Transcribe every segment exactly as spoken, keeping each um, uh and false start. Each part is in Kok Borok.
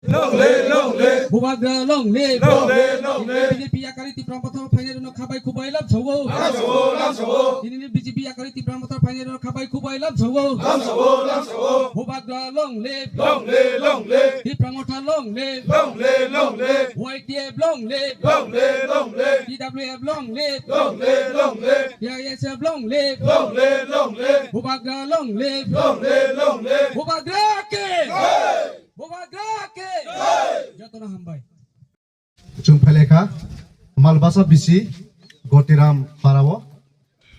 Long live, long live. Bubagra long live. Long live, long live. B J P yakari Tipra Motha phainai rokno khabai khubai lam sawo. Lam sawo, lam sawo. Nini B J P yakari Tipra Motha phainai rokno khabai khubai lam sawo. Lam sawo, lam sawo. Bubagra long live. Long live, long live. Tipra Motha long live. Long live, long live. Y T F long live. Long live, long live. T W F long live. Long live, long live. T I S F long live. Long live, long live. Bubagra long live. Long live, long live. Bubagra ke. Hey! Bubagra ke. Hey! Jotono hambai. Chwng phailai kha Malbasa bisi Gotiram parao.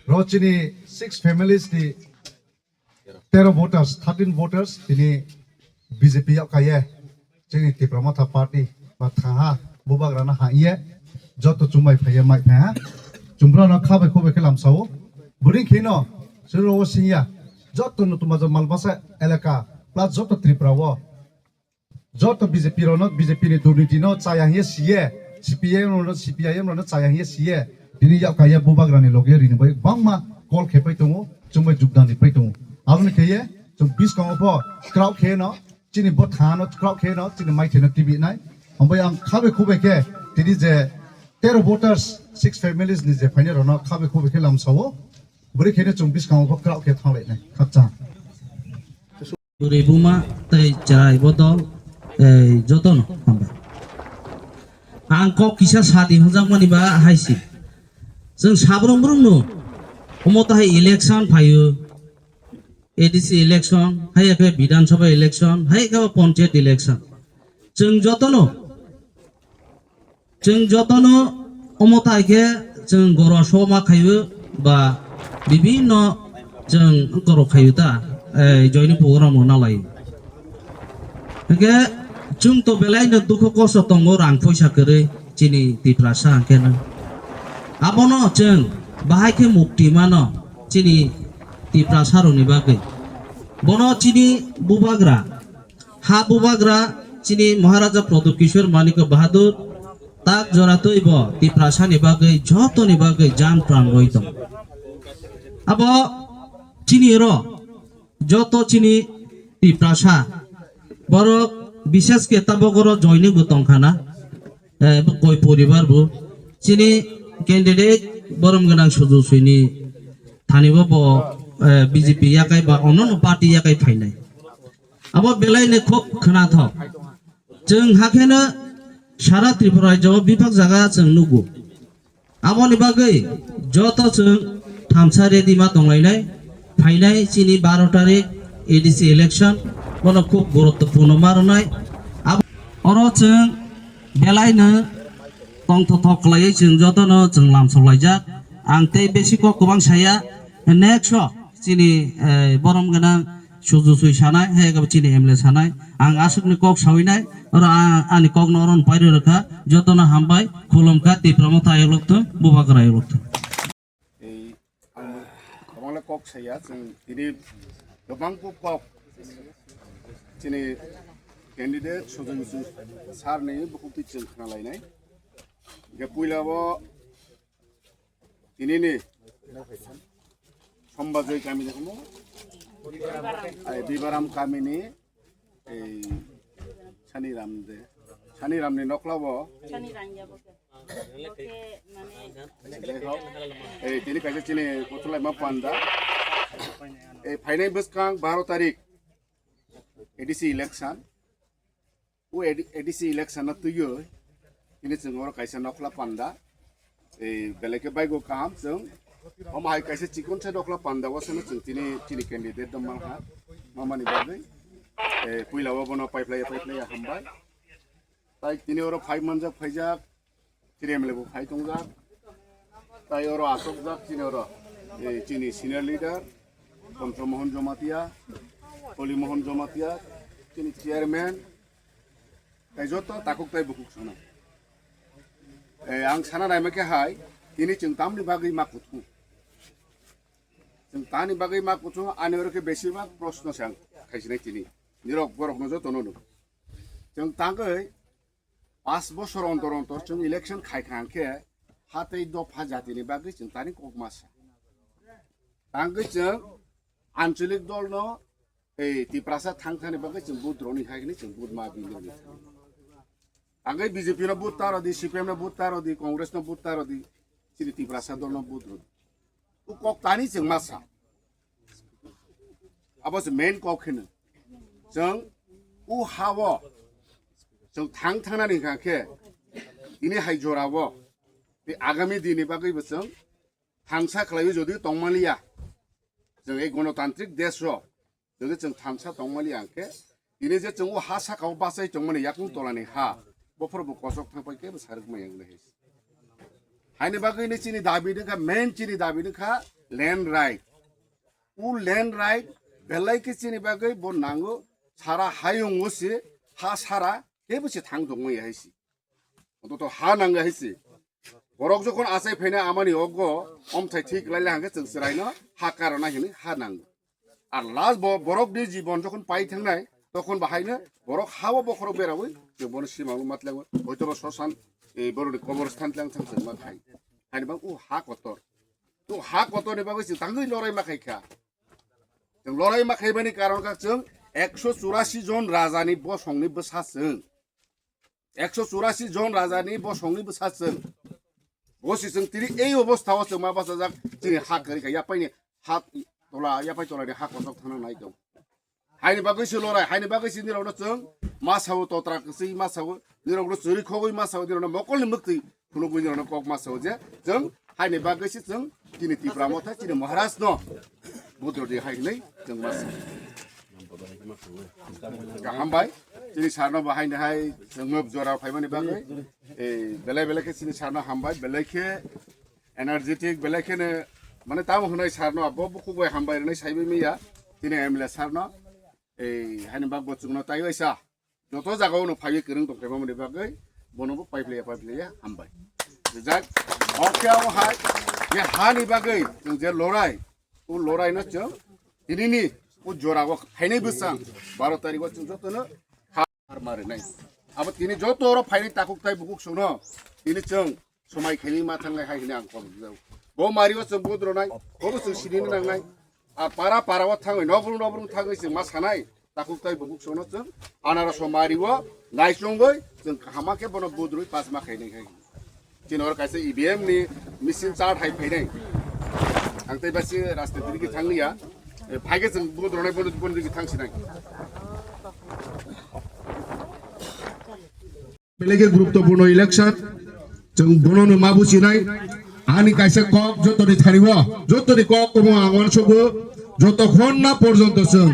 Ro chini six families ni tero voters, thirteen voters tini B J P yao kaiye chini Tipra Motha party ba thaha bubagrano haiye joto chumbai phaiye mai phaiha chumbrano khabai khubai khe lamsao. Bwrwi kheno suro o singya joto no tumajo Malbasa elaka plus joto Tripura o joto B J P rokno, B J P ni durniti no chaya hiye siye, C P I M rokno, C P I M rokno chaya hiye siye, tini yak kaiya bubagrani loge rini bai bangma call khe pai tongo, chumbai jukdan ri pai tongo. Aboni kheye chwng biskango pho kraw khe no, chini bo thano kraw khe no, chini mai khe no T V nai. Ambai ang khabe khube khe tini je tero voters, six families ni je phaine rokno khabe khube khe lamsao, bwrwi khe no chwng biskango pho kraw khe thanglai nai. Khakchang. Bwrwi buma tei chwrai bodol, eh, jotono hambai. Ang kok kisa sadi hwnjakmani ba hai se. Chwng sabrum brumno omo tahai election phaio, A D C election, hai khe Bidhan Sabha election, hai khe panchayat election. Chwng jotono Chwng jotono omo tai khe chwng goro soma khaio ba bibinno chwng goro khaio ta, eh, joini program no nalai. Hingke chwng to belai no dukhu kosto tongo rang poisa kwrwi chini Tiprasa hingke no. Abono chwng bahai khe mukti mano chini Tiprasa rokni bagwi. Bono chini bubagra Ha bubagra chini Maharaja Pradyut Kishore Manikya Bahadur tak jora twi bo Tiprasa ni bagwi, joto ni bagwi jan pran rwi tong. Abo chini ro joto chini Tiprasa borok bishes khe tabok oro joining bo tong khana, eh, bo koi poribar bo chini candidate borom gwnang Suju Sui ni thani bo bo, eh, B J P yakai ba onno party yakai phainai. Abo belai ni khub khwnathok. Chwng hakheno sara Tripura rajyo o bebak jaga chwng nugo. Aboni bagwi joto chwng thamsa ready ma tonglainai. Phainai chini baro tarik A D C election, bono khub guruttopurno ma rwnai. Abo oro chwng belai no tongthothok khlaiwi chwng jotono chwng lamsok laijak. Ang tei besi kok kwbang saya. Next o chini, eh, borom gwnang Suju Sui sanai, hai khe chini M L A sanai. Ang aswkni kok sawi nai, oro a-, ani kokno oro pairwi rwkha. Jotono hambai, khulumkha, Tipra Motha ayok lokthung, bubagra ayok lokthung. Ei, ang kwbangla kok saya, chwng tini kwbang kok chini candidate Suju Sui sir ni bukhuk twi chwng khna lainai. Hingke puila o Tinini Sombajoi kami ni kumo, ai, Bibaram kami ni, ei, Saniram de, Saniram ni nokla bo. Sani rang ya bo ke. Bo ke mane. Jai hok. Ei, tini kaisa chini kotholai ma panda. Ei, phainai bwskang baro tarik A D C election. O A D C election no twiwi tini chwng oro kaisa nokla panda, ei, belai khe baigo kaham chwng. Omo hai kaisa chikon se nokla panda, o sano chwng tini chini candidate do mankha, mamani bagwi, eh, puila o bono paiphlaiya, paiphlaiya hambai. Tai tini oro phai manjak, phaijak, Chini M L A bo phai tongjak. Tai oro asokjak chini oro, eh, chini senior leader, Poncho Mohon Jomatia, Holi Mohon Jomatia, chini chairman, tai joto takhuk tai bukhuk sana. Eh, ang sana naima khe hai, tini chwng tamni bagwi ma kuthung. Chwng tani bagwi ma kuthung, ani oro khe besibak proshno se ang khaisinai tini. Nirok borok no joto no nuk. Chwng tangwi Pash bosor ontor ontor chwng election khai kha hwnkhe, hatei dopha jatini bagwi chwng tani kok ma sa. Tangwi chwng anchalik dolno, ei, Tiprasa thang thani bagwi chwng vote roni hai hwnwi chwng vote ma bini roni. Ang khe B J P no vote ta rw di, C P M no vote ta rw di, Congress no vote ta rw di, chini Tiprasa dol no vote rw di. O kok tani chwng ma sa. Abo se main kok hino. Chwng o ha o chwng thang thangnani hwnkha khe tini hai jora o tei agami din ni bagwi bo chwng thansa khlaiwi jodi tongmaliya, chwng ei gonotantrik desh o jodi chwng thansa tongmaliya hwnkhe tini je chwng o ha saka o bachai tongmani yakung tolani ha, bophor bo kosok thangpai kebo sarikma yang le. Haini bagwi ni chini dabi ni kha, main chini dabi ni kha land right. O land right belai khe chini bagwi bo nango, sara hayung o se ha sara kebo se thang tongmaya hai se. Ontoto ha nang hai se. Borok jokhon achai phaina amani ogo omthai thik laila hangkhe chwng chwraino ha karana hinwi ha nango. Ar last bo borok ni jibon jokhon pai thangnai tokhon bahaino borok ha o bokhorok berawi chwng bono simangno matlango. Hoito bo sosan, e, boroni kobor sthan tlang thang chwng ma khai. Haini bang o ha kotor. To ha kotor ni bagwi chwng tangwi lorai ma khai kha. Chwng lorai ma khaimani karon kha chwng ekso churasi jon raja ni bosong ni bwsa chwng. Ekso churasi jon raja ni bosong ni bwsa chwng. Bo si chwng tini ei obostha o chwng ma bachajak chini ha kwrwi kha yapai ni ha tola, yapai tola ni ha kosok thangna nai tong. Haini bagwi se lorai, haini bagwi se nirok no chwng ma sao totra kwchwi ma sao nirok no chwrwi khogwi ma sao nirok no mokol ni mwktwi phunugwi nirok no kok ma sao je chwng haini bagwi se chwng chini Tipra Motha chini Maharaj no budro di hai hinwi chwng ma sao. Kaham bai, chini sar no bo haini hai chwng jora phaimani bagwi, eh, belai belai khe chini sar no hambai, belai khe energetic, belai kheno, mane, tamo hwnwi sar no, bo bukhuk bai hambai rwnai saibai manya, chini M L A sar no, ei, haini bagwi chwngno taiwi sa, joto jaga o no phaiwi kwrwng tong khaima mani bagwi, bono bo paiplaya, paiplaya hambai. Rijak, oke, abo hai, je hani bagwi, chwng je lorai, o lorai no chwng, tinini, o jora o phainai bwsang, baro tarik o chwng joto no, Har mari nai. Abo tini joto oro phaini takhuk tai bukhuk songno tini chwng somai khaini ma thangnai hai hwnwi ang kok rwjak. Bo mari o chwng budro nai, bobo chwng sinini nangnai. A para para o thangwi nobrung nobrung thangwi chwng ma sanai takhuk tai bukhuk songno chwng anaro so mari o naichongwi chwng kahama khe bono budrwi pas ma khainai hai. Chini oro kaisa E V M ni machine chart hai phainai. Ang tei basi rajniti rigi thanglia. Eh, phaikhe chwng vote rwnai bono, bono rigi thangsinai. Belai khe guruttopurno election. Chwng bono no ma buchinai. Ani kaisa kok jotoni thani o, jotoni kok komo ang uansukgo. Jotokhon na porjonto chwng,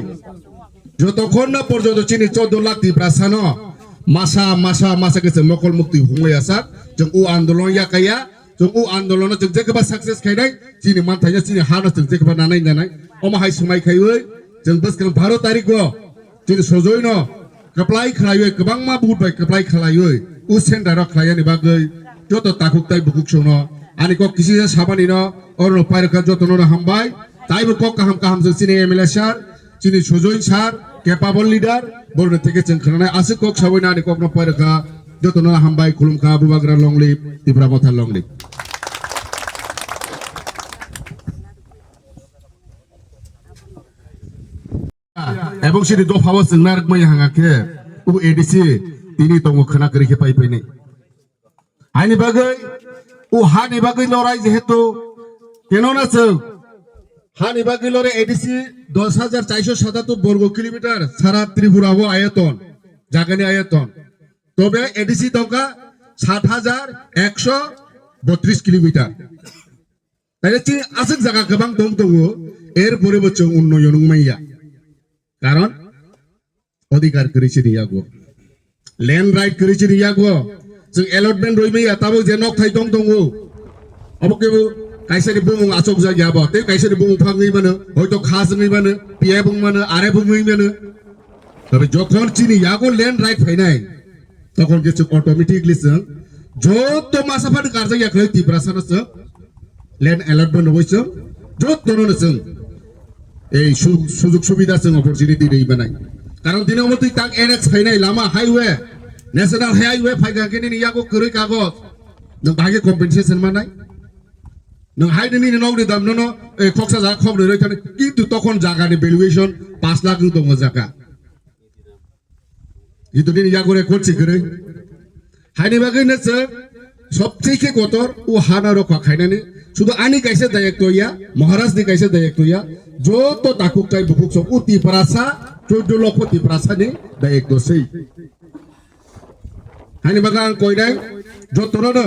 jotokhon na porjonto chini choudo lakh Tiprasano masa, masa, masa khe chwng mokol muktwi hwnwi asak. Chwng o andolon yakaya. Chwng o andolono chwng jekeba success khainai, chini manthaino, chini hano chwng jekeba nanai nanai. Omo hai swmai khaiwi chwng bwskang baro tarikgo chini sojoino kwplai khlaiwi, kwbangma vote bai kwplai khlaiwi o centre o khlaiyani bagwi joto takhuk tai bukhuk songno ani kok kisi sabanino orono pairwkha, jotono hambai. Taibo kok kaham kaham chwng chini M L A sir, chini Sujoy sir, capable leader, borokni theke chwng khwnanai aswk kok sawi nani kokno pairwkha, jotono hambai khulumkha, Bubagra long live, Tipra Motha long live. Ebong sini dophao chwng narwkmani hanga khe, o A D C tini tongo khwna kwrwi khe pai painai. Haini bagwi, o hani bagwi lorai jehetu, keno na chwng? Hani bagwi lorai A D C dos hajar chaiso satattor borgo kilometer sara Tripura o ayoton, jagani ayoton. Tobe A D C tongkha sat hajar ekso botris kilometer. Taile chini aswk jaga kwbang tong tongo, er pore bo chwng unnoyon wng manya. Karon, odhikar kwrwi chini yago. Land right kwrwi chini yago. Chwng allotment rwi maya, tabuk je nok thai tong tongo. Obo kebo kaisani bumung achuk jak ya bo. Tei kaisani bumung phang wngwi mano. Hoito khas wngwi mano, P F wngwi mano, R F wngwi mano. Tabe jokhon chini yago land right phainai, tokhon khe chwng automatically chwng joto masa phano karjak ya khlai Tiprasano chwng land allotment rwui chwng jotono no chwng ei su-, sujug subida chwng opportunity rwi manai. Karon tini omo twi tak N H phainai lama highway, national highway phaikha khe nini yago kwrwi kagoj, nwng bahai khe compensation manai? Nwng hai nini nokni dam nono, eh, khoksa jaga khoknwi rwi thani, kintu tokhon jagani valuation pash lakh wng tongo jaga. Kintu nini yago record se kwrwi. Haini bagwi no chwng sobchei khe kotor o hana rokha khainani. Sudu ani kaisa dayekto ya, Maharaj ni kaisa dayekto ya. Joto takhuk tai bukhuk sok o Tiprasa, chuddo lokho Tiprasa ni dayekto sei. Haini bagwi ang koinai jotono no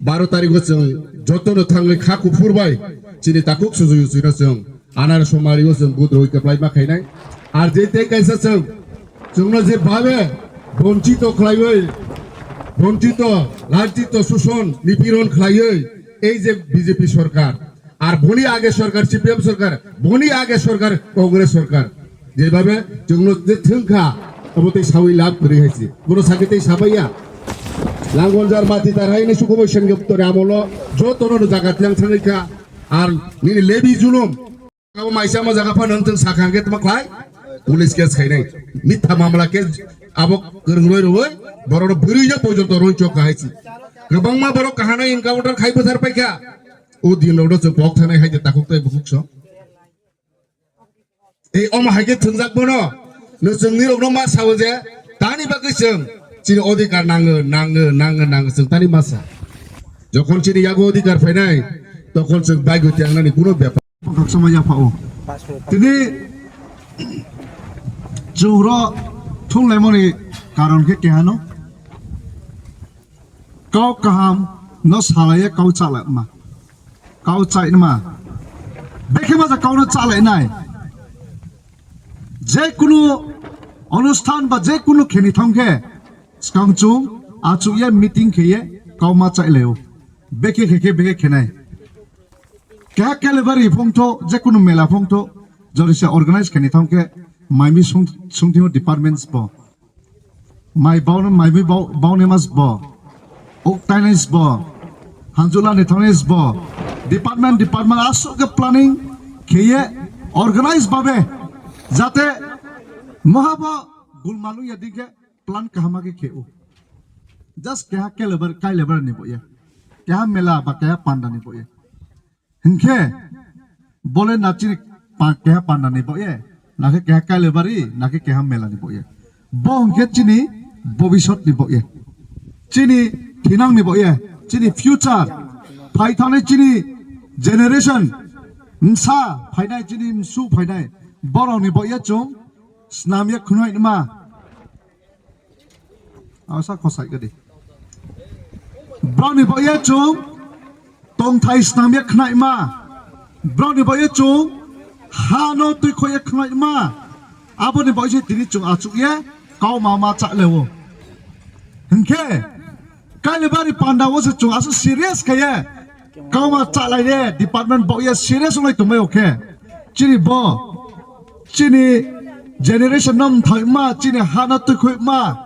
baro tarikh o chwng jotono thangwi kha kuphur bai chini takhuk sujuyu chwino chwng Anar somari o chwng budroi kwplai ma khainai. Ar je tei kaisa chwng, chwngno je babe bonchito khlaiwi, bonchito, lanchito, suson, nipiron khlaiwi, ei je B J P sorkar, ar boni age sorkar, C P M sorkar, boni age sorkar, Congress sorkar. Jebhabe chwngno je thwngkha, obo tei sawi lab kwrwi hai se. Bono sakhe tei sabaiya. Langonjar mati tar hai ni sukubo sengge tore amolo jotono jaga tiyang thangwi kha. Ar nini lebi julum. Abo maisa ma jaga pha nang tong sakha hwnkhe tamo khlai. Police case khainai. Mitha mamla case abo kwrwngroi roi. Borok no bwrwi ya pojonto roi chok kahai si. Kwbangma borok kahana encounter khai bwthar paikha. O din rok no chwng kok thanai hai de takhuk tai bukhuk so. Ei omo hai khe thwngjak bono. No chwngni rok no ma sao je tani bagwi chwng chini odhikar nango, nango, nango, nango chwng tani ma sa. Jokhon chini yago odhikar phainai, tokhon chwng baigo tiangnani kuno bepar. Bwkhak sama yapha o. Tini chwngro thunglaimani karon khe kehano. Kau kaham no salaiya kau chalakma. Kau chainma. Bekhe ma kau no chalainai. Je kunu onusthan ba je kunu kheni thangkhe skang chung achukya meeting kheye kau ma chailaio. Bekhe khe khe bekhe khenai. Keha Kalibari phongtho, je kunu mela phongtho, jori se organize khani thangkhe maimi sung-, sungthingo departments bo. Mai bauni, maimi bau-, bauni mas bo. Oktainais bo. Hanjulani thangnais bo. Department, department aswk khe planning kheye organize babe. Jate mohabo gulmalung ya dikhe plan kahama khe kheo. Just keha Kalibari, Kalibari ni boya. Keha mela ba keha panda ni boya. Hinkhe bole na chini pa-, keha panda ni boya. Na khe keha Kalibari, na khe keha mela ni boya. Bo hinkhe chini bobisot ni boya. Chini thinang ni boya. Chini future. Phai thani chini generation. Msa phainai chini msu phainai. Borok ni boya chung. Snamya khwnai ma. Asa khosai gadi. Broni boya chung tongthai snamya khwnai ma. Broni boya chung hano twi khoya khwnai ma. Aboni boya se tini chung achuk ye kau ma ma cha lewo. Hinkhe Kalibari panda o se chung asu serious khaye. Kau ma cha lai ye department boya serious wnglai tongmai okhe. Chini bo chini generation no mthai ma, chini hano twi khoi ma.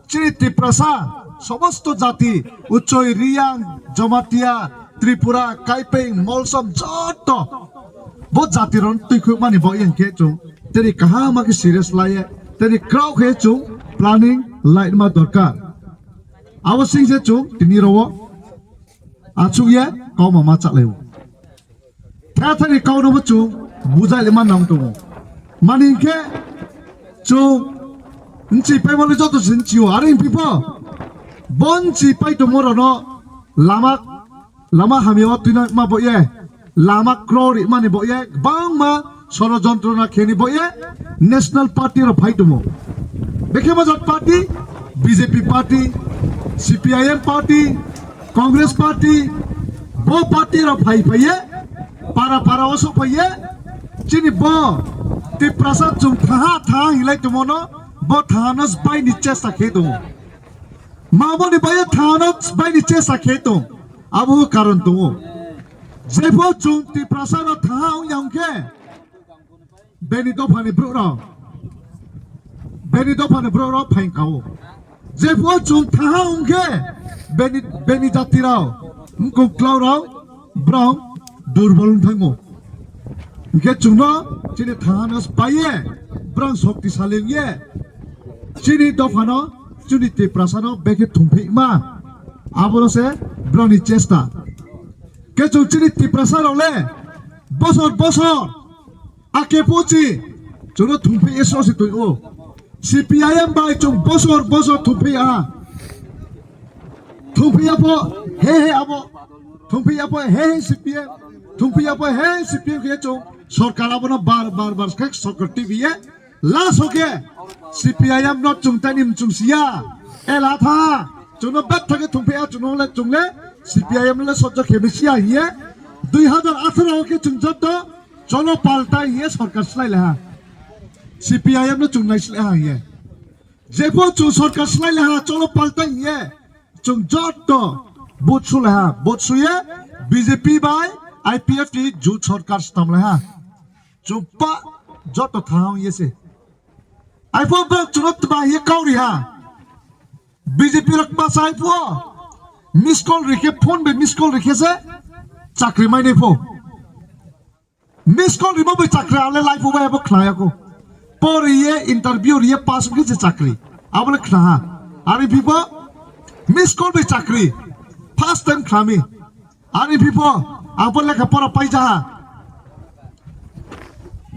Chini Tiprasa, somosto jati, Uchoi, Riyang, Jamatia, Tripura, Kaipeng, Molsom, joto. Bo jati ron twi khoi mani bo yang khe chung. Teri kaham ma khe serious lai ye. Teri krao khe chung planning lai ma dorkar. Abo sing se chung tini rowo. Achuk ye kau ma ma cha lai o. Thani kau no bo chung bujai le man nang tongo. Mani hinkhe chung nchi pai mani joto se nchi o. Are himpi pho bon nchi pai tongmo rok no lama, lama hamya o twi na ma bo ye. Lama kro ri mani bo ye. Bangma sorojontro na kheni bo ye. National Party rok phai tongo. Bekhe ma jat party, B J P party, C P I M party, Congress party, bo party rok phai phai ye, para para o sok phai ye, chini bo Tiprasa chung thaha thaha hinlai tongmo no, bo thaha no sbai ni chesta khe tongo. Mamoni bai ye thaha no sbai ni chesta khe tong, abo karon tongo. Jepho chung Tiprasa no thaha ong ya ong khe, beni dophani borok rok, beni dophani borok rok phain kao. Jepho chung thaha ong khe beni, beni jati rok, mkung klau rok, brong durbol wng thango. Hingkhe chungno chini thaha no bai ye, brong shoktisali wng ye, chini dophano, chini Tiprasa no bekhe thumphima, abono se brongni chesta. Khe chung chini Tiprasa rok le bosor bosor Ake pochi, chwngno thumphai S O C twi o. C P I M bai chwng bosor bosor thumphai aha. Thungphiya pho he he abo. Thungphiya pho he he C P M. Thungphiya pho he C P M khe chung sorkar abono bar bar bar khe sorkar T V ye. Last o khe C P I M no chung tani mchung siya. Ela tha. Chungno bet thake thungphiya chungno le chung le C P I M le sojjo khemi siya hiye. Dui hajar atharo khe chung jotto cholo palta hiye sorkar slai le ha. C P I M no chung nai slai ha hiye. Jepho chung sorkar slai le ha cholo palta hiye. Chung jotto vote sule ha, vote suye B J P bai I P F T jut sorkar stam le ha. Chung pa jotto thang ye se. Ai pho bok chung tba ye kauri ha. B J P rok pa sai pho. Miss call rikhe phone be miss call rikhe se. Chakri mai nei pho. Miss call rimo bai chakri ale life bai abo khnaya ko. Por ye interview ye pass wngkhe je chakri. Abo le khna ha. Ani phibo miss call bai chakri. First time khnami. Ani phibo abo lekha pora pai ja ha.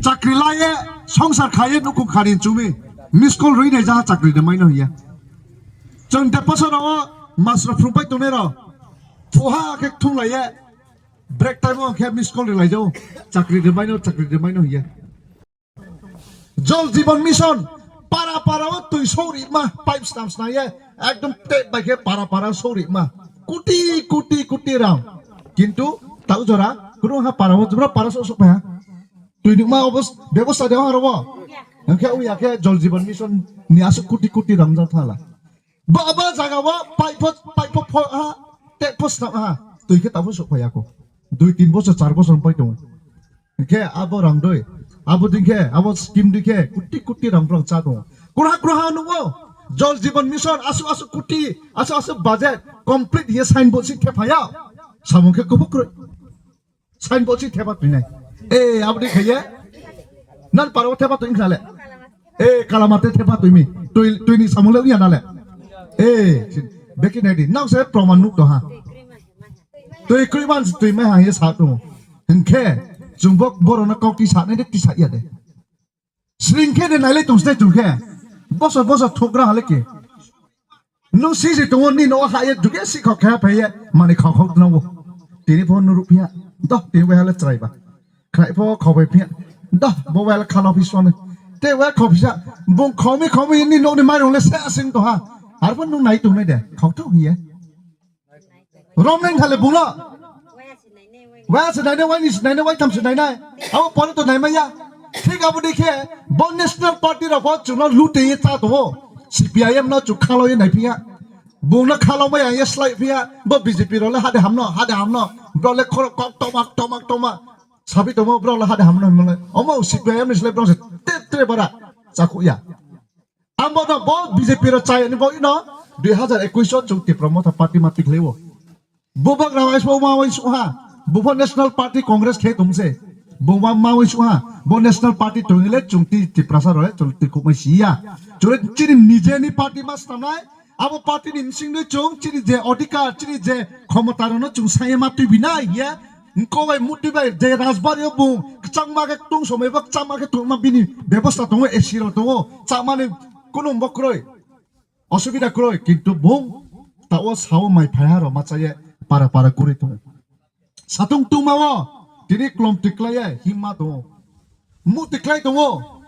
Chakri laye songsar khaye nukung khani chumi. Miss call rui nai ja ha chakri de maino hiya. Chwng de pasara o masra phung pai tonero. Phuha khe thung laye. Break time o khe miss call rilai jao. Chakri de maino, chakri de maino hiya. Jal Jeevan Mission para para o twi sori ma pipe stam snaye ekdom tep bai khe para para sori ma kuti kuti kuti rang. Kintu tau jora kunu ha para o jora para so sok ha. Twi nukma obos bebosta de ha robo. Hingkhe ui akhe Jal Jeevan Mission ni asuk kuti kuti rang jang thala. Ba ba jaga o pipe pipe pho ha te pho sna ha twi khe tabo sok phai ako. Dui tin bosor char bosor pai tongo. Hingkhe abo rang doi abo dingkhe abo scheme dikhe kuti kuti rang brang cha tongo. Kurha kurha nungo Jal Jeevan Mission asu asu kuti asu asu budget complete ye sign board si thephaya. Samung khe kubuk kroi. Sign board si theba twi nai. Eh, abdi khaye. Nan paro theba twi khnale. Eh, kalamate theba twi mi. Twi twi ni samule uya nale. Eh, beki nai di. Nang se proman nuk to ha. Twi kri man twi mai ha ye sa to. Hingkhe chungbok boro na kok ti sa nai de ti sa ya de. Sring khe de nailai tong stai tong khe. Bosor bosor thogra hale ke. Nung siji tongo ni no ha ye duke si khok kha phe ye mani khok khok no. Tini pho nuru phiya. Doh tini bai hale chrai ba. Khrai pho khok bai phiya. Doh bo bai hale khalo phi sone. Te wa khok phisa. Bung khomi khomi ni no ni mai rong le se asing to ha. Har pho nung nai tong nai de. Khok thok ye. Romneng thale bungno. Wai se naine wai ni se naine wai tham se naine. Abo pore to naimaya. Thik abo dikhe bo National Party rok bo chwngno lute ye cha tongo. C P I M no chwng khalo ye naiphiya. Bungno khalo maya ye slai phiya. Bo B J P rok le hade hamno hade hamno. Bro le khoro kok tomak tomak tomak. Sabi tomo bro le hade hamno himle. Omo C P I M ni slai bro se te te bara. Chakuya. Ambo no bo B J P ro chai ni bo ino dui hazar ekush o chwng Tipra Motha Party ma tikhlai o. Bubak rawai sbo ma wai suha. Bupho National Party Congress khe tumse. Buma ma wai suha. Bo National Party tongile chwng ti Tiprasa role chwng ti kumai siya. Chwng chini nijeni party ma stamnai. Abo party ni msing no chwng chini je odhikar chini je khomota rok no chwng saiya ma twi bina ya. Nko bai muti bai je rajbari o bung kchangma khe tung somoi bo kchangma khe tongma bini bebosta tongo A C rok tongo chamani kunu bo kroi osubida kroi kintu bung tao sao mai phaiha rok machaye para para guri tongo satung tungma o tini klom tiklaiye himma tongo mu tiklai tongo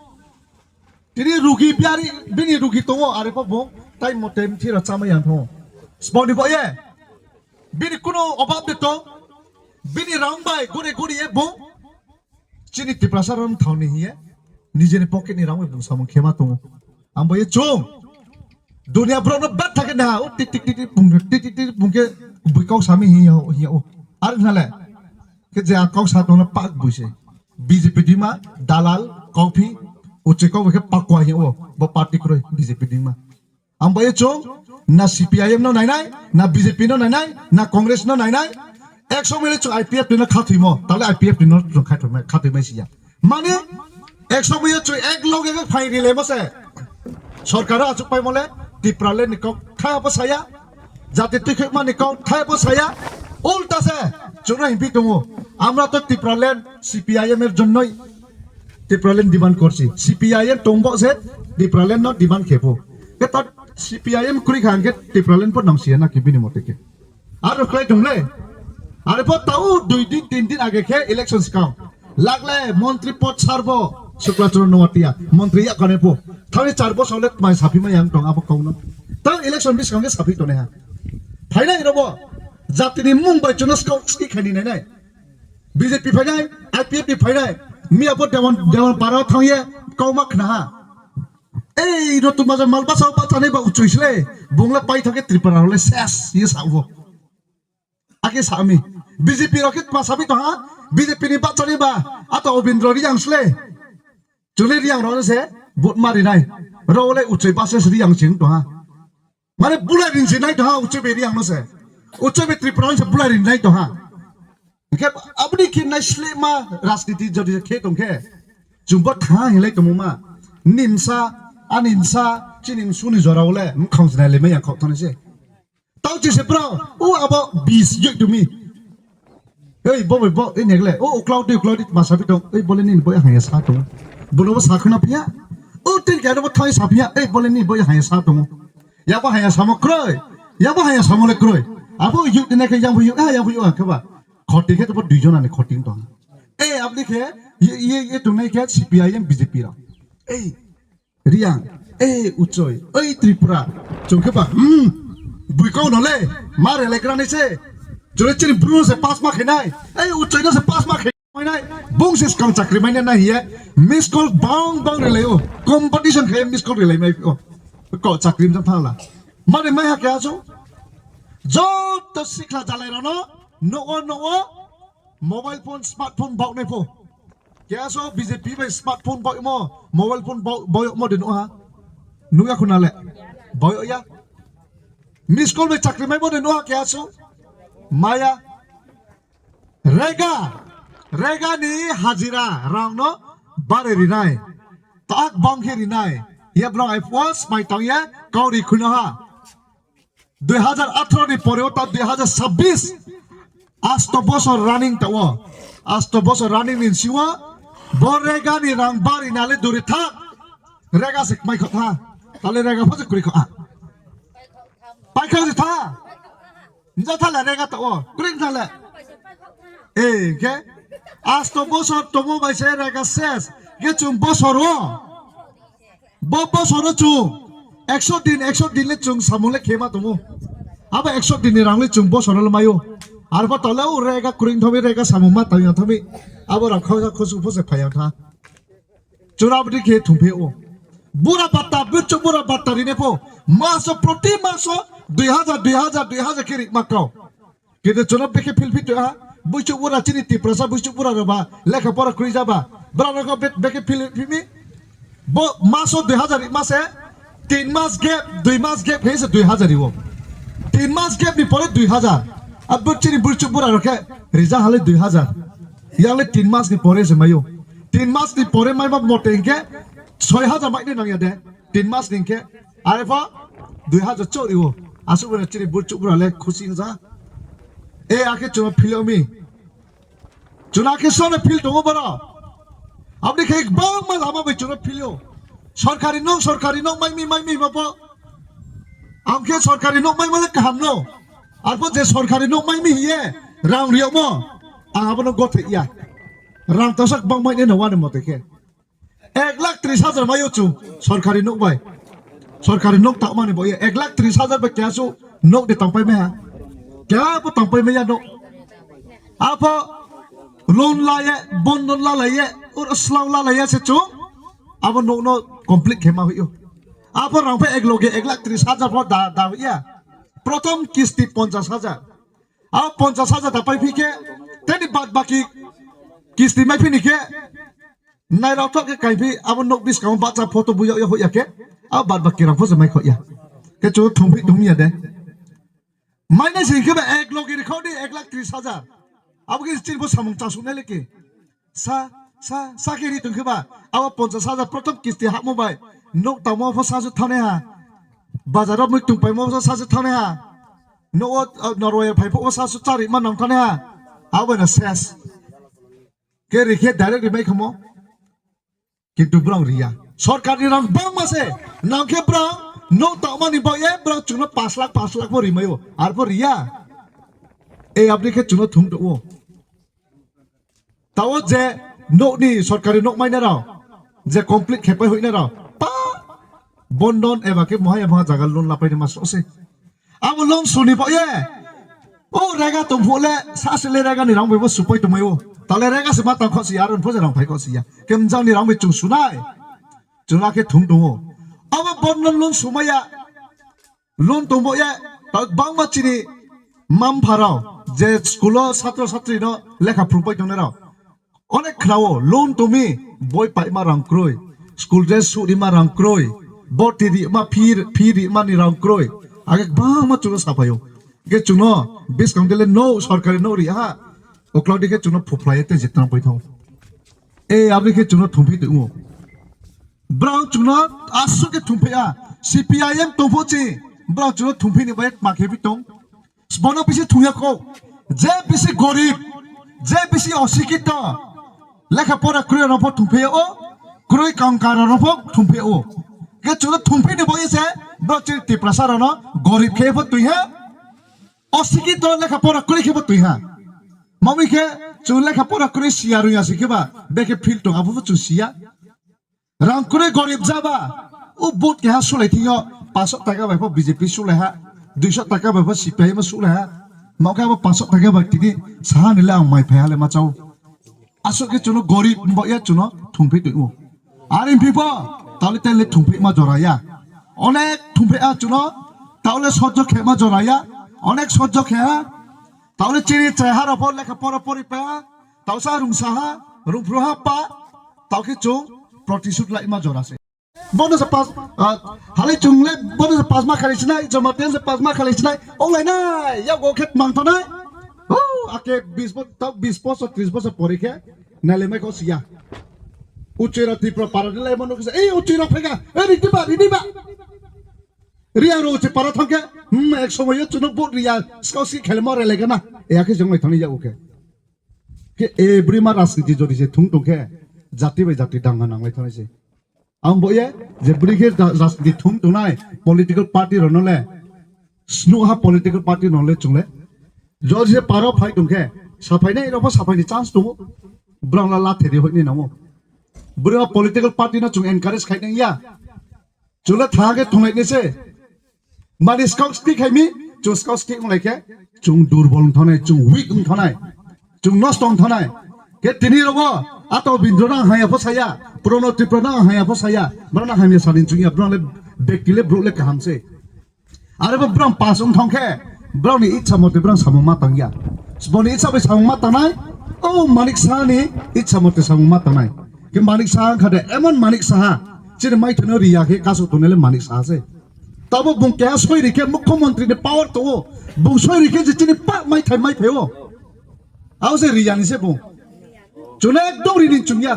tini rugi biari bini rugi tongo are po bung tai mote mthi rok chamai yang tongo sboni bo ye Bini kuno obab de tong. Bini rang bai guri guri ye bung. Chini Tiprasa ram thau ni hiye. Nijeni pocket ni rang bai bung samung khema tongo. Ang bai ye chung. Dunia bro no bat thake na. O tik tik tik tik bung tik tik tik bung ke bui kau sami hiya hiya o. Ar na le. Ke je ang kau sa tong na pak bui se. B J P dima dalal kau phi. O che kau ke pakwa hiya o. Bo party kroi B J P dima. Ang bai chung na C P I M no nainai, na B J P no nainai, na Congress no nainai. Ek somoi le chung I P F T no khathwimo, tale I P F T no chung khathwimai khathwimai siya. Mane ek somoi chung ek loge ek phai rile mose. Sorkar achuk pai mole Tipraland ni kok thaya bo saya. Jati tikhe mani kok thaya bo saya. Ulta se chung no himpi tungu. Amra to Tipraland C P I M er jonnoi Tipraland demand korsi. C P I M tongbo se Tipraland no demand khepo. Ke ta C P I M kwrwi kha hwnkhe Tipraland po nang siya na ki bini mote khe. Aro khlai thung le. Are po tau dui din, tin din age khe election skang. Lagle montri pod sarbo Shukla Chandra Noatia. Montri ya kane po. Thani char bosor le mai sapi ma yang tong abo kauno. Tang election biskang khe sapi tone ha. Phaina irobo. Jatini mung bai chuno skau ski khani nai nai. B J P phainai, I P F T phainai. Miya po Dewan, Dewan Para thangye kau ma khna ha. Ei, Rotun Bazar mal basa bachani ba uchui sle, bungla pai thake Tripura le ses, ye sa ubo. Ake sami. B J P rok khe ma sabi to ha, B J P ni bachani ba, ato Obindro Riyang sle. Chule Riyang rok se, but mari nai. Ro le uchui bases Riyang sing to ha. Mane bulai rinsi nai to ha, uchui be Riyang no se. Uchui be Tripura se bulai rin nai to ha. Hingke aboni khe naislema rajniti jodi khe tongkhe, chwngbo tha hinlai tongmoma. Nimsa, animsa, chini msuni jorao le mkhang jinai lemai yang khok thani se. Tau chi se bro, o abo bis yoi tumi. Ei, bo, bo, bo, ei negle, o, uklao di, uklao di, masa bi tong, ei, bole nini boi haya sa tong. Bono bo sa khna phiya. O, tin kya bo thai sa phiya, ei, bole nini boi haya sa tong. Yabo haya samo kroi, yabo haya samo le kroi. Abo yoi tene khe yang bo yoi, ah, yang bo yoi, ah, khe ba. Khoti khe to bo dui jona ni khoti tong. Ei, aboni khe, ye, ye, ye tunai khe C P I M B J P rok. Ei, Riyang, ei, Uchoi, ei, Tripura. Chwng khe ba, hmm, bui kau no le, ma re le krani se. Chore chini bru se pass ma khenai. Ei, Uchoi no se pass ma khenai. Bung se skang chakri mai na hiye. Miss call bang bang re le o. Competition khe miss call re le mai o. Ko chakri jang thangla. Mare mai ha kya so? Joto sikla jalai rono, no o, no o. Mobile phone, smartphone bok nai pho. Kya so B J P bai smartphone bok mo, mobile phone bok, bok mo de no ha. Nuya khuna le. Bok ya. Miss call bai chakri mai mo de no ha kya so? Maya. Rega. Rega ni hajira rang no bare rinai. Tak bang khe rinai. Ye brong ai pos mai tong ya kau ri khuno ha. Dui hajar atharo ni pore o ta dui hajar sabbish, asto bosor running ta o, asto bosor running ni siwa, bo rega ni rang bari nale duri thak, rega se mai khotha, tale rega pho se kuri kho a, pai kho se tha, nja thale rega ta o, kuri thale, e ke, asto bosor tomo bai se rega ses, ke chung bosor o. Bo bosoro chung ekso din, ekso din le chung samung le khema tongo. Abo ekso din ni rang le chung bosoro le mayo. Arpho tole o rega kring thomi, rega samung ma tang thami. Abo rang khausa khusu phose phaya tha. Chura bdi khe thumphio. Bura batta, birchu bura batta rine pho. Maso, proti maso dui hajar, dui hajar, dui hajar khe rik makau. Kede chwngno bekhe phil phit ha, buichuk bura chini Tiprasa buichuk bura rwba, lekha pora kwrwi jaba, bra rokho be-, bekhe phil phimi, bo maso dui hajar mase, tin mas gap, dui mas gap khe se dui hajar iwo. Tin mas gap ni pore dui hajar. Abo chini buichuk bura rokhe rija hale dui hajar. Yang le tin mas ni pore se mayo. Tin mas ni pore mai ba mote hingke soi hajar mai ni nangya de. Tin mas ni hingke. Are pho dui hajar chori o. Asuk bana chini buichuk bura le khusi hingja. E akhe chwngno phil omi. Chwngno akhe sono phil tongo boro. Aboni khe bangma lama bai chwngno phil o. Sorkari nok, sorkari nok mai mi, mai mi ma bo. Ang khe sorkari nok mai ma le kaham no. Arpho je sorkari nok mai mi hiye rang riyokmo. Ang abono gothe ya. Rang tosak bang mai ne no wani mote khe. Ek lakh tris hajar mayo chung sorkari nok bai. Sorkari nok tak mani bo ye ek lakh tris hajar bai kya su nok de tangpai maya. Kya bo tangpai maya nok. Apo loan la ye, bondon la la ye, ur slaw la la ye se chung. Abo nok no complete khe ma huyo. Apo rang phe ek loge ek lakh tris hajar pho da, da ya. Prothom kisti ponchas hajar. Abo ponchas hajar da pai phi khe, teni bad baki kisti mai phi ni khe, Nairok thok khe kaiphi abo nok biskango bacha photo buya ya hoya khe, abo bad baki rang phosa mai khoya. Khe chu thumbi thumya de. Mai nai sing khe ba ek logi rikho di ek lakh tris hajar. Abo khe chini pho samung chasuk nai leke. Sa, sa, sa khe ri tong khe ba. Abo ponchas hajar prothom kisti hapmo bai. Nok tamo pho sa su thane ha. Bazar o mui tung paimo pho sa su thane ha. Nok o, o, Norway phai pho sa su chari ma nang thane ha. Abo na ses. Ke rikhe direct rimai khamo. Kintu brang riya. Sorkar ni rang bang ma se. Nang khe brang Nok tangmani bo ye borok chwngno pash lakh, pash lakh bo rimaio. Arbo riya. E abri khe chwngno thum tongwo. Tao je nokni sorkari nok mainarok, je complete khepai huinarok, pa bondon eba khe mohai eba jaga loan lapai ma sose. Abo loan suni bo ye. O rega tongphole, sasele rega ni rang bai bo supai tongmaio. Tale rega se ma tang khosi, aron pho je rang phai khosi ya. Kemjang ni rang bai chung sunai. Chwla khe thum tongo. Abo bondon loan sumaya. Loan tongbo ya, ta bangma chini mampharao je school o satro satri no lekha phurungpai tongnai rao. Onek khnao loan tongmi boi paima rang kroi, school dress su rima rang kroi, boti rima phi, phi rima ni rang kroi. Age bangma chwla sapaio. Ge chwngno biskang dele no sorkari no ri ha. Okladi khe chwngno phuphlai te jitna pai thong. E abri khe chwngno thumpi tongmo. Brang chwngno aswk khe thumphia, C P I M tongpho chi, brang chwngno thumphini bai ma khe bi tong. Bono bisi thungya kho, je bisi gorib, je bisi osikito, lekha pora kroi rano pho thumphia o, kroi kangkara rano pho thumphia o. Khe chwngno thumphini bai se, brang chwng Tiprasa rano gorib khe pho twi ha, osikito lekha pora kroi khe pho twi ha. Mami khe chwng lekha pora kroi siya rwya si khe ba, bekhe feel tong abo pho chwng siya. Rang kwrwi gorib jaba, o vote keha sulai thwngyo, paanch sot taka bai pho B J P sulai ha, dui sot taka bai pho C P I M sulai ha, mokhe abo paanch sot taka bai tini saha nile ang mai phai hale ma chao. Aswk khe chwngno gorib wng ya chwngno thungphi twi o. Ar wng phi pho, taole tele thungphi ma jora ya. Onek thungphi a chwngno, taole sojjo khe ma jora ya, onek sojjo khe ha, taole chini chai ha rok pho lekha pora pori pa ha, Tausa rungsaha, rungphruha pa, tauke chung protisud laima jora se. Bono se pas, ah, halai chung le, bono se pasma khali sinai, Jamatia se pasma khali sinai, olai nai, ya go khet mang tonai. Oh, ake bis bo, tau bis bosor, tris bosor pori khe, nale mai ko siya. Uchira Tripura para ni lai mano kisa, eh, uchira phega, eh, ritiba, ritiba. Riya ro uchi para thangke, hmm, ek somoyo chunuk bo riya, skau si khelmo rele gana, ya khe jong lai thani ya uke. Ke e bwrwi ma rajniti jodi se thung tong khe, jati bai jati danga nang lai thani se. Ang bo ye, je bwrwi khe da-, rajniti thung tongnai political party rok no le, snu ha political party no le chung le. Jodi se paro phai tong khe, saphai nai rok pho saphai ni chance tongo. Brang la la theri hoi ni namo. Bwrwi ma political party no chung encourage khai nang ya. Chwla thang khe thunglai ni se. Mani skok skik hai mi, chung skok skik wng lai khe, chung durbol wng thanai, chung weak wng thanai, chung nosto wng thanai. Khe tini rogo, ato Bindro nang haya pho saya, Prono Tripura nang haya pho saya, brana hamya sani chung ya, brana le bekti le bro le kaham se. Are bo brang pass wng thang khe, brang ni itsa mote brang samung ma tang ya. Boni itsa bai samung ma tangnai, o Manik Saha ni itsa mote samung ma tangnai. Khe Manik Saha wng kha de, emon Manik Saha, chini mai thano riya khe kasu tonele Manik Saha se. Tabo bung keha soi rikhe mukhyamantri ni power tongo. Bung soi rikhe je chini pak mai thai mai phaio. Abo se riya ni se bung. Chuna ekdom rini chungya.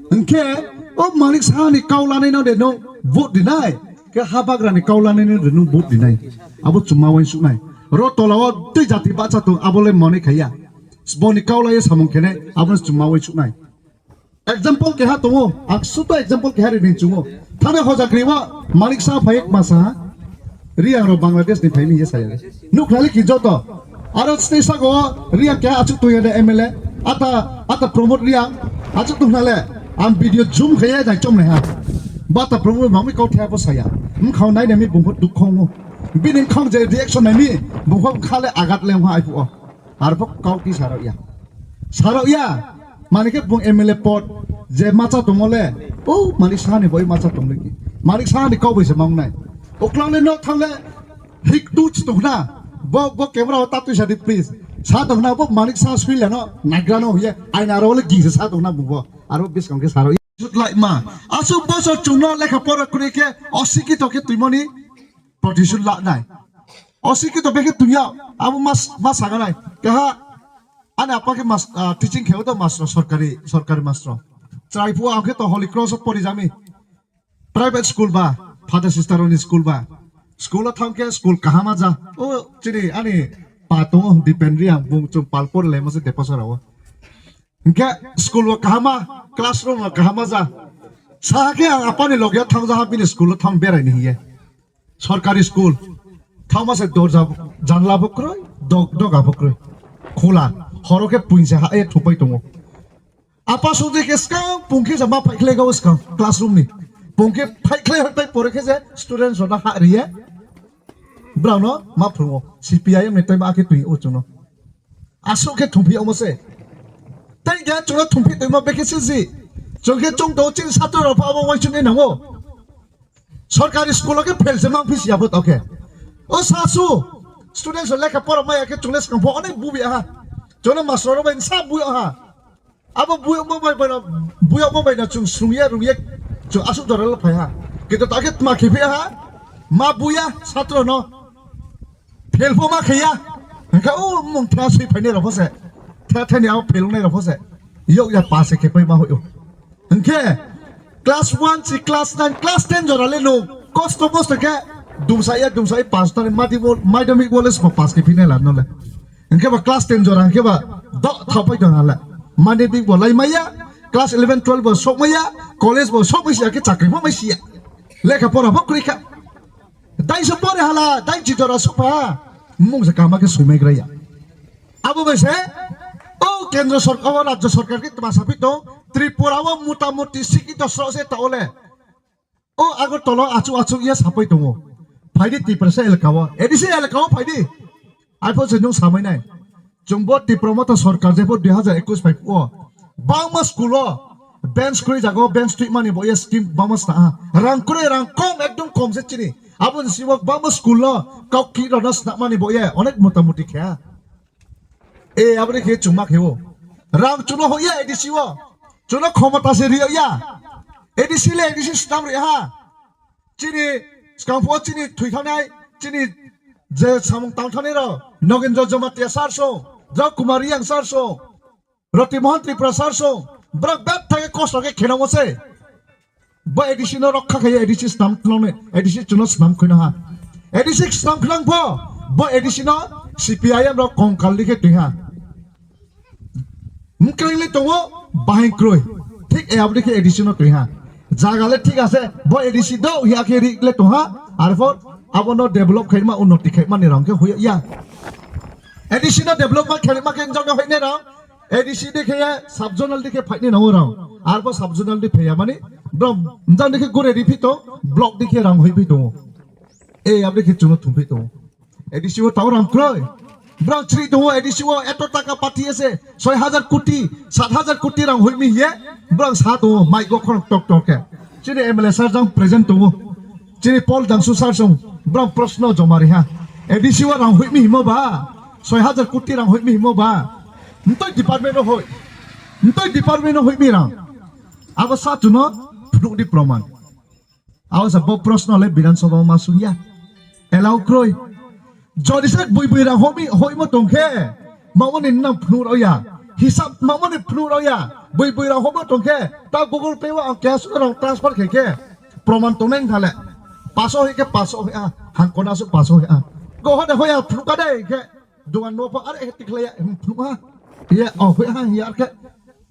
Hwnkhe o Manik Saha ni kau lanai no de no vote rinai. Khe habagra ni kau lanai no de no vote rinai. Abo chuma wai suknai. Ro tola o tei jati bacha tong abo le mani khaya. Boni kau lai samung khene abo chuma wai suknai. Example keha tongo, ang suto example keha rini chungo. Thane hoja kriwa Manik Saha phai ek masa ha. Riang ro Bangladesh ni phai ni yesa ya. Nuk lali ki joto. Aro stay sago Riang keha achuk tuya de M L A. Ata, ata promote Riang achuk tung nale. Ang video zoom khaya dai chom ha. Bata promote mami kau thaya po saya. Mung khau nai de mi bungkho dukho ngo. Bini khong je reaction nai mi bungkho khale agat le ha ai pu o. Arbo kau ti sarok ya. Sarok ya. Mani khe bung M L A pod je macha tongmo le. O Manik Saha ni boi macha tong le ki. Manik Saha ni kau bai se mang nai. Oklang le no thang le hik tu chi tong na. Bo, bo camera o ta tui sa di please. Sa tong na bo Manik Saha sui le no. Nagra no ye. Aina ro le gi se sa tong na bung bo. Arbo biskang khe sarok ya. Sut lai ma. Asu bosor chung no lekha pora kuri khe osikito khe tuimoni. Protisud la nai. Osikito bekhe tuya, abo mas, mas saganai. Keha, ani apa khe mas, ah, teaching kheo to mas, sorkari, sorkari mas. Chai pu ang khe to Holy Cross o pori jami. Private school ba, father sister ni school ba. School o thang khe school kahama ja. O, chini, ani pa tongo Dipen Riang, bung chung pal pori lai masa Depasara o. Hingke school o kahama, classroom o kahama ja. Saha khe ang apani loge thang ja ha bini school o thang berai ni hiye. Sorkari school. Thangma se dorja, janla bo kroi, dog, doga bo kroi. Khula. Horo khe puinsa ha, e thupai tongo. Apa sudi khe skang, pungkhe ja ma phaikhle ga skang, classroom ni. Pungkhe phaikhle hoi pai pore khe je students rok ha riye. Brao no ma phungo. C P I M ni time akhe twi o chuno. Asuk khe thumpi omo se. Tai ga chuno thumpi twi ma bekhe se ji. Chung khe chung do chin satro rok pha abo wai chun e nango. Sorkari school o khe fail se mang phisi abo to khe. O sasu. Students rok lekha pora maya khe chung le skang pho onek bubi ha. Chung le master rok bai sa bui ha. Abo buyokma bai bai, buyokma bai na chung srungya rungya chung asuk jora lo phai ha. Kintu ta khe tma khiphia ha, ma buya satro no. Fail pho ma khaya. Hingkha o mung thya sui phainai rok pho se. Thya thani abo fail wngnai rok pho se. Yok ya pass khe pai ma hoyo. Hingkhe class one si class nine, class ten jora le no. Kosto mosto khe dumsa ya, dumsa ya pass tani madhyamik wole sma pass khe phinai la no le. Hingkhe ba class ten jora hingkhe ba do thapai tong hala. Mane bik bo lai maya, class eleven twelve bo sok maya, college bo sok maya khe chakri bo maya. Lekha pora bo kwrwi kha. Dai se pore hala, dai ji jora sok pha. Mung se kama khe sui mai graya. Abo bai se, o kendro sorkar, o rajyo sorkar khe tma sapi tong, Tripura o mota moti sikito sro se ta ole. O Agartala o achuk achuk ya sapai tongo. Phaidi Tiprasa elaka o. A D C elaka o phaidi. Aipho se nung samai nai. Chwngbo Tipra Motha Sarkar jepho dui hazar ekwis phai o. Bangma school o bench kwrwi jaga o bench twi mani bo ya scheme bangma sna ha. Rang kwrwi rang kom ekdom kom se chini. Abo ni simo bangma school o kok ki rona sna mani bo ya onek motamoti khe ha. E, aboni khe chuma khe o. Rang chuno hoya A D C o. Chuno khomota se riya ya. A D C le A D C stam ri ha. Chini skangpho chini thwi thanai, chini je samung tang thani ro. Nogendra Jamatia sir so, Draw Kumar Reang sir so, Roti Mohan Tripura sir so. Brak bet thage kosto khe khenamo se. Bo A D C no rokha khaye, A D C snam khwlangni, A D C chuno snam khwino ha. A D C snam khwlang pho, bo A D C no C P I M rok kongkal dikhe twi ha. Mkwrwng le tongo, bahai kwrwi. Thik e aboni khe A D C no twi ha. Jaga le thik ase, bo A D C do hiya khe ri le tong ha. Arpor abono develop khaima, unnoti khaima ni rang khe huya ya. A D C no develop ma khaima khe jang hoi ne rang. A D C de khe sub zonal de khe fight ni nango rang. Arbo sub zonal de phaya mani brom jang de khe gore ri phi to block de khe rang hoi phi to. E abde khe chuno thum phi to. A D C o tao rang kroi. Brom chri to A D C o eto taka pati ase soi hajar koti, sat hajar koti rang hoi mi ye. Brom sa to mai go khorok tok tok khe. Chini M L A sir jang present to. Chini Paul Dangsu sir song brom proshno joma ri ha. A D C o rang hoi mi himo ba. Soi hajar koti rang hoi mi himo ba. Ntoi department no hoi. Ntoi department no hoi mi rang. Abo sa chuno phunuk di proman. Abo sa bo proshno le Bidhan Sabha ma sung ya. Allow kroi. Jodi se bui bui rang hoi mi, hoi mo tong khe. Mamo ni nam phunuk rao ya. Hisab mamo ni phunuk rao ya. Bui bui rang hoi mo tong khe. Ta Google Pay wa ang cash rang transfer khe khe. Proman tong nai thale. Paso hoi khe paso hoi a. Hang kona su paso hoi a. Go hode hoi a phunuk ka dai khe. Dogan no pha ar ek tikla ya, hmm, phunuk ha. Ye, oh, hoi ha, ye, ar khe.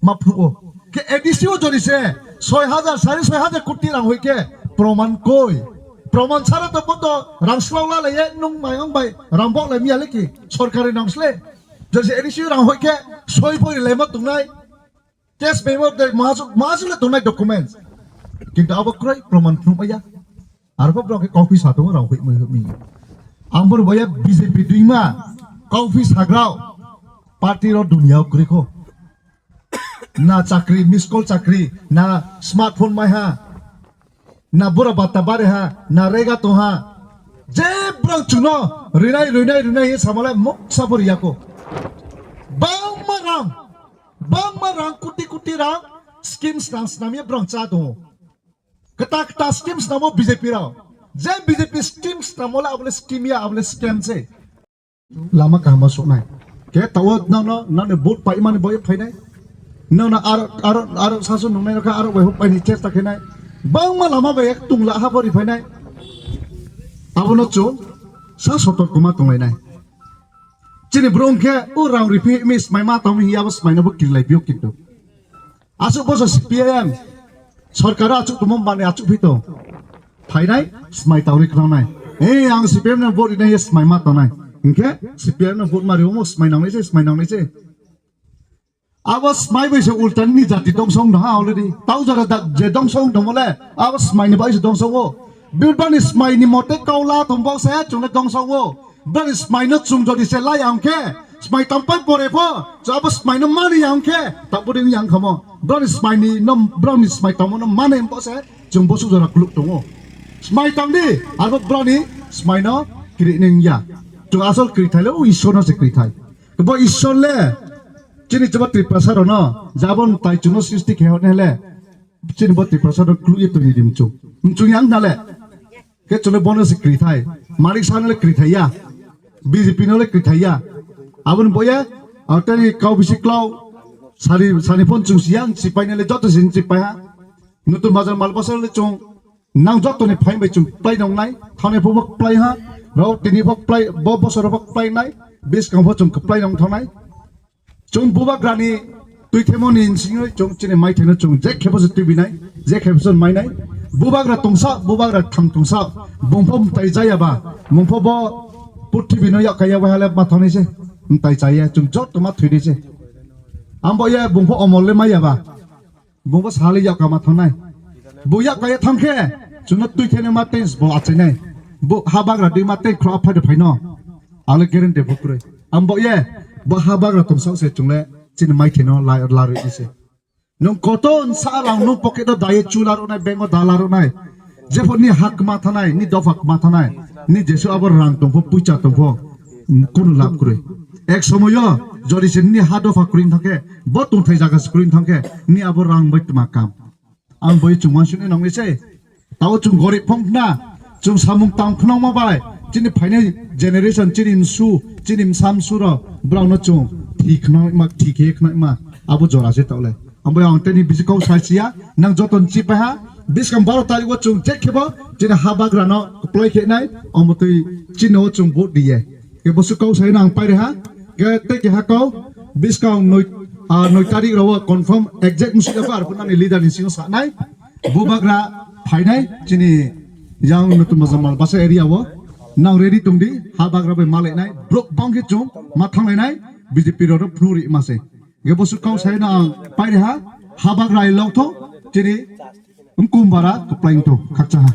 Ma phunuk o. Khe A D C o jodi se, soi hajar, sari soi hajar koti rang hoi khe, proman koi. Proman sara to boto, rang slao la le ye, nung mai ang bai, rang bok le miya le ki, sorkari nang sle. Jodi se A D C o rang hoi khe, soi pori le ma tungnai. Case memo de masu, masu le tongnai documents. Kintu abo kroi proman phunuk ya. Arbo bro ke coffee sa tongo rang hui mui hui. Ang bor boya B J P dui ma coffee sagrao party ro dunia kroi ko. Na chakri, miss call chakri, na smartphone mai ha. Na bura bata bare ha, na rega to ha. Je brang chuno, rinai, rinai, rinai, ye samala mok sabor yako. Bang ma rang. Bangma rang kuti kuti rang scheme snam snam ye brang cha tongo. Keta keta scheme snamo B J P rao. Je B J P scheme snamo le abole scheme ya, abole scam se. Lama kaham soknai. Ke tawo nang no, nang ni vote pai mani boy phainai. Nang no aro, aro, aro sasu nungnai no kha aro bai hok pai ni chesta khainai. Bangma lama bai ek tungla ha bori phainai. Abono chung sa sotor kuma tonglainai. Chini bro hwnkhe o rang riphi mi smai ma tong hi abo smai no bo kirilai bio kintu. Asuk boso C P I M sorkar asuk tongmo mani asuk phito. Phainai smai tauri khwnangnai. He, ang C P M no vote rinai, smai ma tongnai. Hinkhe C P M no vote ma rio mo, smai nangnai se, smai nangnai se. Abo smai bai se ulta ni jati dongsong no ha already. Tau jora da je dongsong no mole, abo smai ni bai se dongsong o. Bibani smai ni mote kaula tong bo se chung le dongsong o. Bani smai no chung jodi se lai ang khe, smai tang pai pore pho, so abo smai no mani ang khe, ta budi yang khamo. Bani smai ni no, bani smai tamo no mane bo se, chung bo su jora kuluk tongo. Smai tang di, abo bani smai no kiri ning ya. Chung asol kiri thai le, o Ishwar no se kiri thai. Bo Ishwar le, chini chuba Tiprasa rok no, jabon tai chung no sristi khe hor ne le, chini bo Tiprasa rok kuluk ye tuni di mchung. Mchung yang na le. Khe chwle bono se kwrwi thai. Manik Saha no le kwrwi thai ya. B J P no le kwrwi thai ya. Aboni boya, ah, tei kau bisi klau. Sari, sani phone chung siya, ang sipai nai le joto sin sipai ha. Nutun bazar mal basar le chung. Nang joto ni phain bai chung plai nong nai. Thani pho bok plai ha. Rao tini pho plai, bo bosor pho plai nai. Bis kang pho chung plai nong thang nai. Chung bubagrani twi themo ni nsingwi chung chini maithai no chung je khebo se twi binai, je khebo se mai nai. Bubagra tongsa, bubagra thang tongsa, bungpho mtai jaya ba, bungpho bo purthibi no yak kaya wahale ma thani se, mtai jaya chung jot ma thwi ni se. Ambo ye bungpho omol le maya ba, bungpho sali yak kama thanai. Bu yak kaya thang khe, chung no twi thene ma tens bo achai nai. Bu habagra dwi ma tei khro aphai de phai no. Ang le guarantee bo kwrwi. Ang bo ye, bo habagra tong sak se chung le chini maithai no la, la rwi se. Nung koto nsa rang nung pocket o daye chu la rwnai, bank o da la rwnai. Jepho ni ha kma thanai, ni dopha kma thanai, ni jesu abo rang tongpho, puicha tongpho, kunu lab kwrwi. Ek somoyo, jodi se ni ha dopha kwrwi thangkhe, bo tongthai jaga se kwrwi thangkhe, ni abo rang bai tma kam. Ang bai chung wansuk ni nongni se. Tao chung gorib phong na, chung samung tang khwnangma bai, chini phainai generation, chini msu, chini msa msu rok, borok no chung thi khwnangma, thi khe khwnangma, abo jora se tao le. Ang bai ang teni bisi kau sai siya, nang joto ni chi pai ha, biskang baro tarik o chung je khebo, chini habagra no kwplai khe nai, omo twi chini o chung vote diye. Ke bosu kau sai nang pai re ha, ke te ke ha kau, biskang noi, ah, noi tarik rok o confirm exact musi ya bar, nani leader ni singo sa nai. Bubagra phainai chini yang nutun bazar mal basa area o nang ready tong di, habagra bai malai nai, brok bang khe chung ma thanglai nai, B J P rok phnu ri ma se. Ge bosu kau sai na ang pai ha, habagra i lok tho chini mkum bara kwplai tho khakcha ha.